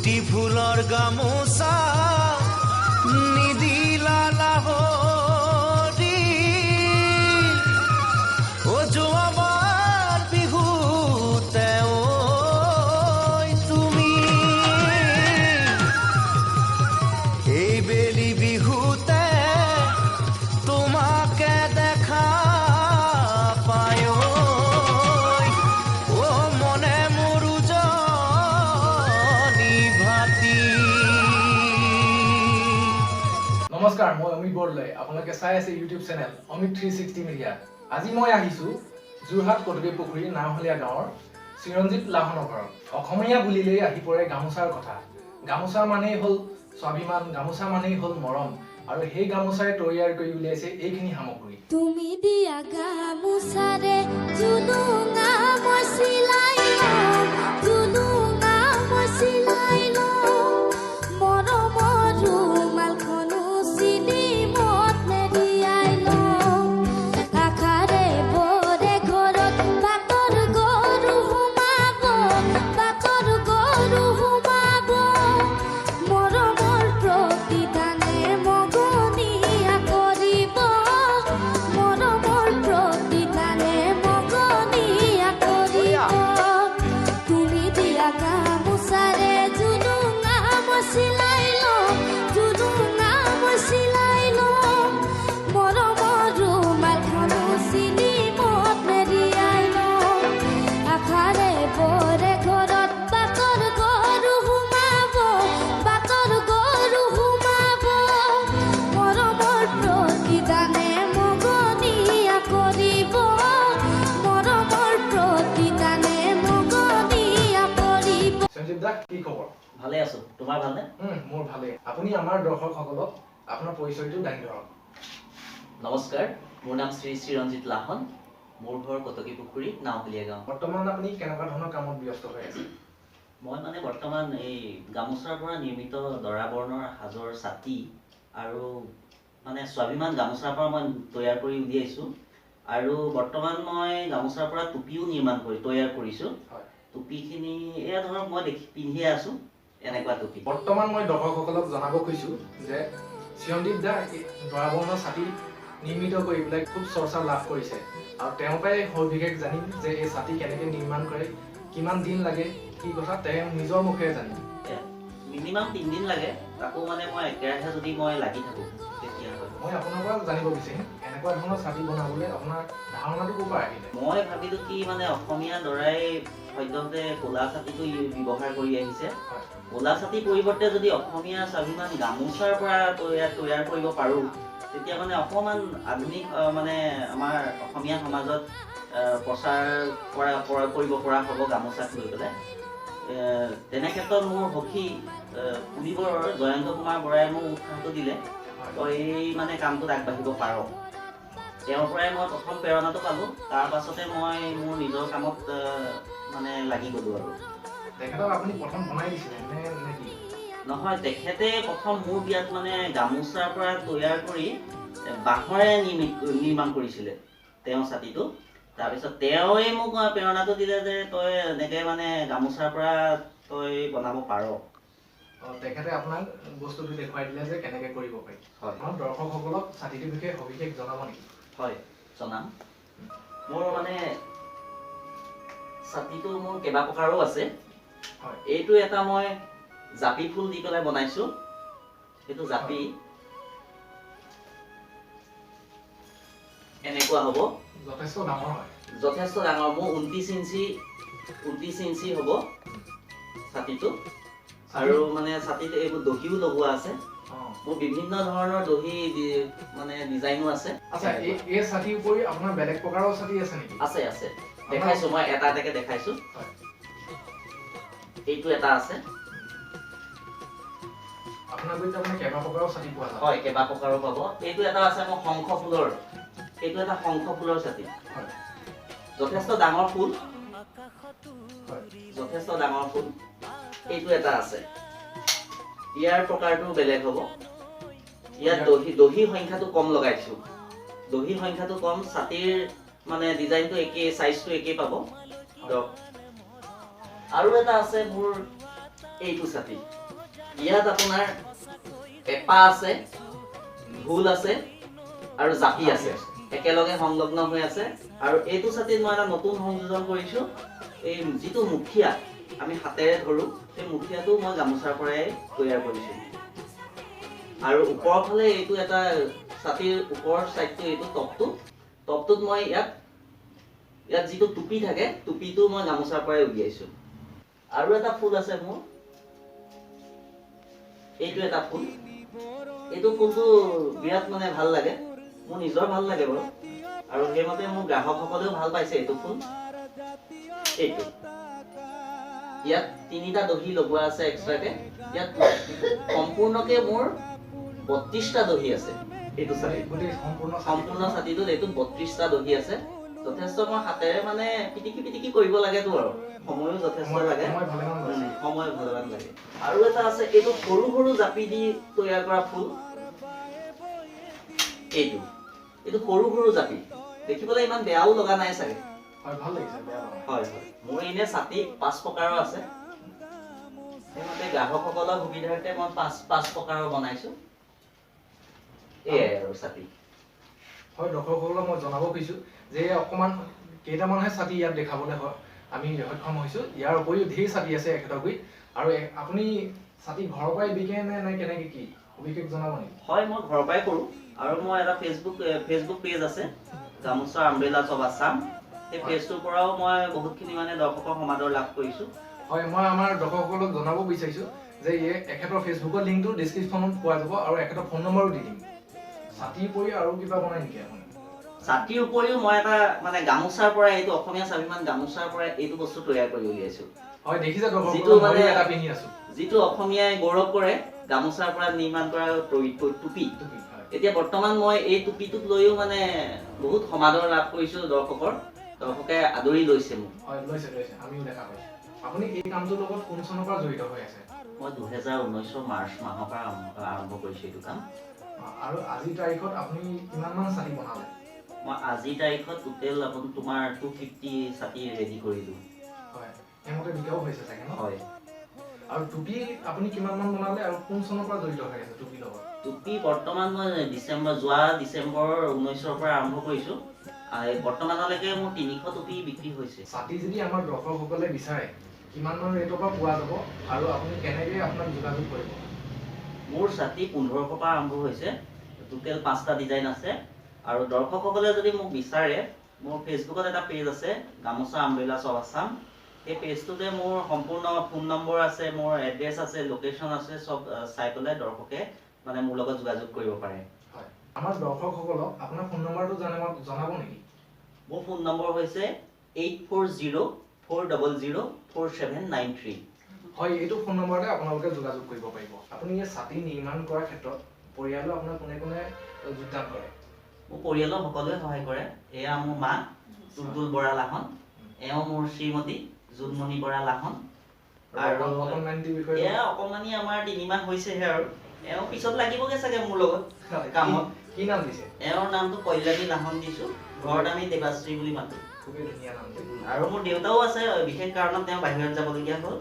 দুটি ফুলৰ গামোচা নিদিলা লাহৰি। অ যোৱাবাৰ বিহুতে ঐ তুমি, এইবেলি বিহুতে তোমাকে দেখা পায় ঐ, মনে মোৰ উজনি ভাটি। নমস্কাৰ, মই অমিত বৰদলৈ। আপোনালোকে চাই আছে ইউটিউব চেনেল অমিত 360 মিডিয়া। আজি মই আহিছোঁ যোৰহাট কটকী পুখুৰী নাওহলীয়া গাঁৱৰ চিৰঞ্জীৱ লাহনৰ ঘৰত। অসমীয়া বুলিলেই আহি পৰে গামোচাৰ কথা। গামোচা মানেই হ'ল স্বাভিমান, গামোচা মানেই হ'ল মৰম আৰু সেই গামোচাৰে তৈয়াৰ কৰি উলিয়াইছে এইখিনি সামগ্ৰী। তুমি দিয়া গামোচাৰে জুলুঙা মই চিলাই লম, জুলুঙা মই চিলাই লম। মৰমৰ ৰুমালখনো চিলিমত মেৰিয়াই লম। আশাৰে বৰে ঘৰত বাটৰ গৰু সোমাব, বাটৰ গৰু সোমাব। মৰমৰ প্ৰতিদানে মগনীয়া কৰিব, মৰমৰ প্ৰতিদানে মগনীয়া কৰিব। তুমি দিয়া গামোচাৰে জুলুঙা মই চিলাই লম, জুলুঙা মই চিলাই লম। মৰমৰ ৰুমালখনো চিলিমত মেৰিয়াই লম। আশাৰে বৰে ঘৰত বাটৰ গৰু সোমাব, বাটৰ গৰু সোমাব। মৰমৰ প্ৰতিদানে মগনীয়া কৰিব, মৰমৰ প্ৰতিদানে মগনীয়া কৰিব। সঞ্জীৱ দা, কি খবৰ? ভালে আছো, তোমাৰ ভালনে? মোৰ ভালেই। আপুনি আমাৰ দৰ্শকসকলক আপোনাৰ পৰিচয়টো দাঙি ধৰক। নমস্কাৰ, মোৰ নাম শ্ৰী চিৰঞ্জিত লাহন। মোৰ ঘৰ কটকী পুখুৰী, নাওহলীয়া গাঁও। বৰ্তমান আপুনি কেনেকুৱা ধৰণৰ কামত ব্যস্ত হৈ আছে? মই মানে বৰ্তমান এই গামোচাৰ পৰা নিৰ্মিত দৰা বৰণৰ সাজৰ ছাতি আৰু মানে স্বাভিমান গামোচাৰ পৰা মই তৈয়াৰ কৰি উলিয়াইছোঁ আৰু বৰ্তমান মই গামোচাৰ পৰা টুপিও নিৰ্মাণ কৰি তৈয়াৰ কৰিছোঁ। টুপিখিনি এয়া ধৰক মই দেখি পিন্ধিয়ে আছোঁ, এনেকুৱা টুপি। বৰ্তমান মই দৰ্শকসকলক জনাব খুজিছোঁ যে চিৰঞ্জীৱ দা এই দৰা বৰণৰ ছাতি নিৰ্মিত কৰি পেলাই খুব চৰ্চা লাভ কৰিছে আৰু তেওঁৰ পৰাই সবিশেষ জানিম যে এই ছাতি কেনেকৈ নিৰ্মাণ কৰে, কিমান দিন লাগে, কি কথা তেওঁ নিজৰ মুখেৰে জানিম। মিনিমাম 3 দিন লাগে। তাকো মানে মই একেৰাহে যদি মই লাগি থাকোঁ তেতিয়া হয়। মই আপোনাৰ পৰা জানিব বিচাৰিম, এনেকুৱা ধৰণৰ ছাতি বনাবলৈ আপোনাৰ ধাৰণাটো ক'ৰ পৰা আহিলে? মই ভাবিলো কি মানে অসমীয়া দৰাই সদ্যহতে ক'লা ছাতিটো ব্যৱহাৰ কৰি আহিছে। ক'লা ছাতিৰ পৰিৱৰ্তে যদি অসমীয়া স্বাভিমান গামোচাৰ পৰা তৈয়াৰ তৈয়াৰ কৰিব পাৰোঁ, তেতিয়া মানে অকণমান আধুনিক মানে আমাৰ অসমীয়া সমাজত প্ৰচাৰ কৰিব পৰা হ'ব গামোচাক লৈ পেলাই। তেনে ক্ষেত্ৰত মোৰ সখী পুলিবৰৰ জয়ন্ত কুমাৰ বৰাই মোক উৎসাহটো দিলে, তই এই মানে কামটোত আগবাঢ়িব পাৰ। তেওঁৰ পৰাই মই প্ৰথম প্ৰেৰণাটো পালোঁ। তাৰ পাছতে মই মোৰ নিজৰ কামত মানে লাগি গ'লোঁ আৰু। তেখেতক আপুনি প্ৰথম বনাই দিছিলে নে নেকি? নহয়, তেখেতে প্ৰথম মোৰ বিয়াত মানে গামোচাৰ পৰা তৈয়াৰ কৰি বাঁহৰে নিৰ্মাণ কৰিছিলে তেওঁ ছাতিটো। তাৰপিছত তেওঁৱেই মোক প্ৰেৰণাটো দিলে যে তই এনেকৈ মানে গামোচাৰ পৰা তই বনাব পাৰ। অঁ, তেখেতে আপোনাক বস্তুটো দেখুৱাই দিলে যে কেনেকৈ কৰিব পাৰি। হয়। আমাৰ দৰ্শকসকলক ছাতিটোৰ বিষয়ে সবিশেষ জনাব নেকি? হয়, জনাম। মোৰ মানে ছাতিটো মোৰ কেইবা প্ৰকাৰো আছে। এইটো এটা মই জাপি ফুল দি পেলাই বনাইছোঁ। এইটো জাপি এনেকুৱা হ'ব। যথেষ্ট ডাঙৰ হয়। যথেষ্ট ডাঙৰ। মোৰ 29 ইঞ্চি, 29 ইঞ্চি হ'ব ছাতিটো। আৰু মানে ছাতিত এইবোৰ দহিও লগোৱা আছে। মোৰ বিভিন্ন ধৰণৰ দহি মানে ডিজাইনো আছে। আচ্ছা, এই ছাতিৰ উপৰি আপোনাৰ বেলেগ প্ৰকাৰৰ ছাতি আছে নেকি? আছে আছে, দেখাইছো মই, এটা এটাকে দেখাইছো। এইটো এটা আছে। আপোনাৰ গুৰিত তাৰমানে কেইবা প্ৰকাৰৰ ছাতি পোৱা যায়? হয়, কেইবা প্ৰকাৰো পাব। এইটো এটা আছে মোৰ শংখ ফুলৰ। এইটো এটা শংখ ফুলৰ ছাতি। যথেষ্ট ডাঙৰ ফুল। যথেষ্ট ডাঙৰ ফুল। এইটো এটা আছে। ইয়াৰ প্ৰকাৰটো বেলেগ হ'ব। ইয়াত দহি সংখ্যাটো কম লগাইছো। দহি সংখ্যাটো কম, ছাতিৰ মানে ডিজাইনটো একেই, চাইজটো একেই পাব ধৰক। আৰু এটা আছে মোৰ এইটো ছাতি। ইয়াত আপোনাৰ পেঁপা আছে, ঢোল আছে আৰু জাপি আছে, একেলগে সংলগ্ন হৈ আছে। আৰু এইটো ছাতিত মই এটা নতুন সংযোজন কৰিছোঁ, এই যিটো মুঠিয়া আমি হাতেৰে ধৰোঁ, সেই মুঠিয়াটো মই গামোচাৰ পৰাই তৈয়াৰ কৰিছোঁ। আৰু ওপৰৰ ফালে এইটো এটা ছাতিৰ ওপৰৰ ছাইডটো, এইটো টপটোত মই ইয়াত ইয়াত যিটো টুপি থাকে, টুপিটো মই গামোচাৰ পৰাই উলিয়াইছোঁ। আৰু এটা ফুল আছে মোৰ, এইটো এটা ফুল। এইটো ফুলটো বিৰাট মানে ভাল লাগে, মোৰ নিজৰ ভাল লাগে বাৰু, আৰু সেইমতে মোৰ গ্ৰাহকসকলেও ভাল পাইছে এইটো ফুল। এইটো ইয়াত 3টা দহি লগোৱা আছে এক্সট্ৰাকে। ইয়াত সম্পূৰ্ণকে মোৰ 32টা দহি আছে এইটো ছাতিত। সম্পূৰ্ণ ছাতিটোত এইটো 32টা দহি আছে। যথেষ্ট মই হাতেৰে মানে পিটিকি পিটিকি কৰিব লাগেতো, আৰু সময়ো যথেষ্ট লাগে, সময় ভালেমান লাগে। আৰু এটা আছে এইটো সৰু সৰু জাপি দি তৈয়াৰ কৰা ফুল। এইটো এইটো সৰু সৰু জাপি, দেখিবলৈ ইমান বেয়াও লগা নাই চাগে। হয় হয়, মোৰ এনে ছাতি 5 প্ৰকাৰৰ আছে। সেইমতে গ্ৰাহকসকলৰ সুবিধাৰ্থে মই 5 প্ৰকাৰৰ বনাইছো। এয়াই আৰু ছাতি। হয়, দৰ্শকসকলক মই জনাব খুজিছোঁ যে অকণমান কেইটামানহে ছাতি ইয়াত দেখাবলৈ আমি সক্ষম হৈছোঁ। ইয়াৰ উপৰিও ঢেৰ ছাতি আছে এখেতৰ গুৰিত। আৰু আপুনি ছাতি ঘৰৰ পৰাই বিকে নে কেনেকৈ কি সবিশেষ জনাব নেকি? হয়, মই ঘৰৰ পৰাই কৰোঁ। আৰু মই এটা ফেচবুক পেজ আছে, গামোচা আমব্ৰেলাছ অফ আছাম। সেই পেজটোৰ পৰাও মই বহুতখিনি মানে দৰ্শকৰ সমাদৰ লাভ কৰিছোঁ। হয়, মই আমাৰ দৰ্শকসকলক জনাব বিচাৰিছোঁ যে এখেতৰ ফেচবুকৰ লিংকটো ডিছক্ৰিপশ্যনত পোৱা যাব আৰু এখেতৰ ফোন নম্বৰো দি দিম। ছাতিৰ উপৰিও আৰু কিবা বনাই নেকি আপুনি? ছাতিৰ উপৰিও মই এটা মানে গামোচাৰ পৰা, এইটো অসমীয়া স্বাভিমান গামোচাৰ পৰা এইটো বস্তু তৈয়াৰ কৰি উলিয়াইছোঁ। হয়, দেখিছে যিটো মানে এটা পিন্ধি আছোঁ, যিটো অসমীয়াই গৌৰৱ কৰে, গামোচাৰ পৰা নিৰ্মাণ কৰা টুপি। এতিয়া বৰ্তমান মই এই টুপিটোক লৈও মানে বহুত সমাদৰ লাভ কৰিছোঁ দৰ্শকৰ, দৰ্শকে আদৰি লৈছে মোক। হয়, লৈছে লৈছে, আমিও দেখা পাইছোঁ। আপুনি এই কামটোৰ লগত কোন চনৰ পৰা জড়িত হৈ আছে? মই 2019 মাৰ্চ মাহৰ পৰা আৰম্ভ কৰিছোঁ এইটো কাম। আৰু আজিৰ তাৰিখত আপুনি কিমানমান ছাতি বনালে? মই আজিৰ তাৰিখত টোটেল আপুনি তোমাৰ 250 ছাতি ৰেডি কৰিলোঁ। হয়, সেইমতে বিকাও হৈছে চাগে ন? হয়। আৰু টুপি আপুনি কিমানমান বনালে আৰু কোন চনৰ পৰা জড়িত হৈ আছে টুপিৰ লগত? টুপি বৰ্তমান মই যোৱা ডিচেম্বৰ 19ৰ পৰা আৰম্ভ কৰিছোঁ। বৰ্তমানলৈকে মোৰ 300 টুপি বিক্ৰী হৈছে। ছাতি যদি আমাৰ দৰ্শকসকলে বিচাৰে কিমানমান ৰেটৰ পৰা পোৱা যাব আৰু আপুনি কেনেকৈ আপোনাক যোগাযোগ কৰিব? মোৰ ছাতি 1500 পৰা আৰম্ভ হৈছে, টোটেল 5টা ডিজাইন আছে। আৰু দৰ্শকসকলে যদি মোক বিচাৰে, মোৰ ফেচবুকত এটা পেজ আছে, গামোচা আমব্ৰেলাছ অফ আছাম। সেই পেজটোতে মোৰ সম্পূৰ্ণ ফোন নম্বৰ আছে, মোৰ এড্ৰেছ আছে, লোকেশ্যন আছে, চব চাই পেলাই দৰ্শকে মানে মোৰ লগত যোগাযোগ কৰিব পাৰে। হয়, আমাৰ দৰ্শকসকলক আপোনাৰ ফোন নম্বৰটো জনাব নেকি? মোৰ ফোন নম্বৰ হৈছে 8404004793। হয়, এইটো ফোন নম্বৰতে আপোনালোকে যোগাযোগ কৰিব পাৰিব। আপুনি এই ছাতি নিৰ্মাণ কৰাৰ ক্ষেত্ৰত পৰিয়ালৰ আপোনাৰ কোনে কোনে যোগদান কৰে? মোৰ পৰিয়ালৰ সকলোৱে সহায় কৰে। এয়া মোৰ মা তুলতুল বৰা লাহন, এওঁ মোৰ শ্ৰীমতী জোনমণি বৰা লাহন, আৰু এয়া অকণমানি আমাৰ 3 মাহ হৈছেহে আৰু এওঁ পিছত লাগিবগৈ চাগে মোৰ লগত কামত। কি নাম দিছে? এওঁৰ নামটো কল্যাণী লাহন দিছোঁ, ঘৰত আমি দেৱাশ্ৰী বুলি মাতো। খুবেই ধুনীয়া নাম। আৰু মোৰ দেউতাও আছে, বিশেষ কাৰণত তেওঁ বাহিৰত যাবলগীয়া হ'ল,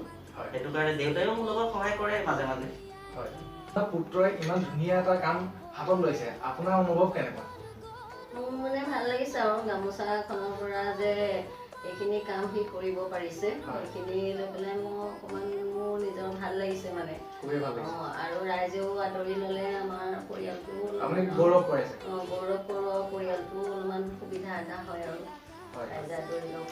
সেইটো কাৰণে দেউতাইও মোৰ লগত সহায় কৰে মাজে মাজে। হয়, আপোনাৰ পুত্ৰই ইমান ধুনীয়া এটা কাম হাতত লৈছে, আপোনাৰ অনুভৱ কেনেকুৱা? মোৰ মানে ভাল লাগিছে আৰু গামোচাখনৰ পৰা যে এইখিনি কাম সি কৰিব পাৰিছে, সেইখিনি লৈ পেলাই মোৰ অকণমান মোৰ নিজৰ ভাল লাগিছে মানে। আৰু ৰাইজেও আদৰি ল'লে, আমাৰ পৰিয়ালটো গৌৰৱ কৰিছে। গৌৰৱ কৰোঁ, পৰিয়ালটো অলপমান সুবিধা এটা হয় আৰু ৰাইজে আদৰি লওক।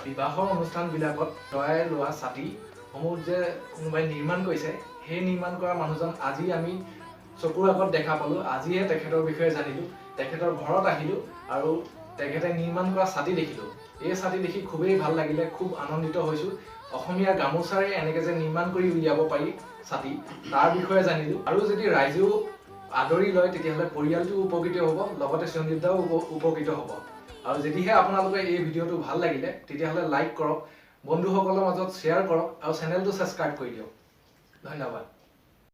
বিবাহৰ অনুষ্ঠানবিলাকত তৈয়াৰ লোৱা ছাতিসমূহ যে কোনোবাই নিৰ্মাণ কৰিছে, সেই নিৰ্মাণ কৰা মানুহজন আজি আমি চকুৰ আগত দেখা পালোঁ, আজিহে তেখেতৰ বিষয়ে জানিলোঁ, তেখেতৰ ঘৰত আহিলোঁ আৰু তেখেতে নিৰ্মাণ কৰা ছাতি দেখিলোঁ। এই ছাতি দেখি খুবেই ভাল লাগিলে, খুব আনন্দিত হৈছোঁ। অসমীয়া গামোচাৰে এনেকৈ যে নিৰ্মাণ কৰি উলিয়াব পাৰি ছাতি, তাৰ বিষয়ে জানিলোঁ। আৰু যদি ৰাইজেও আদৰি লয় তেতিয়াহ'লে পৰিয়ালটোও উপকৃত হ'ব, লগতে চিৰঞ্জীৱ দাও উপকৃত হ'ব। আৰু যদিহে আপোনালোকে এই ভিডিঅ'টো ভাল লাগিলে তেতিয়াহ'লে লাইক কৰক, বন্ধুসকলৰ মাজত শ্বেয়াৰ কৰক আৰু চেনেলটো ছাবস্ক্ৰাইব কৰি দিয়ক। ধন্যবাদ।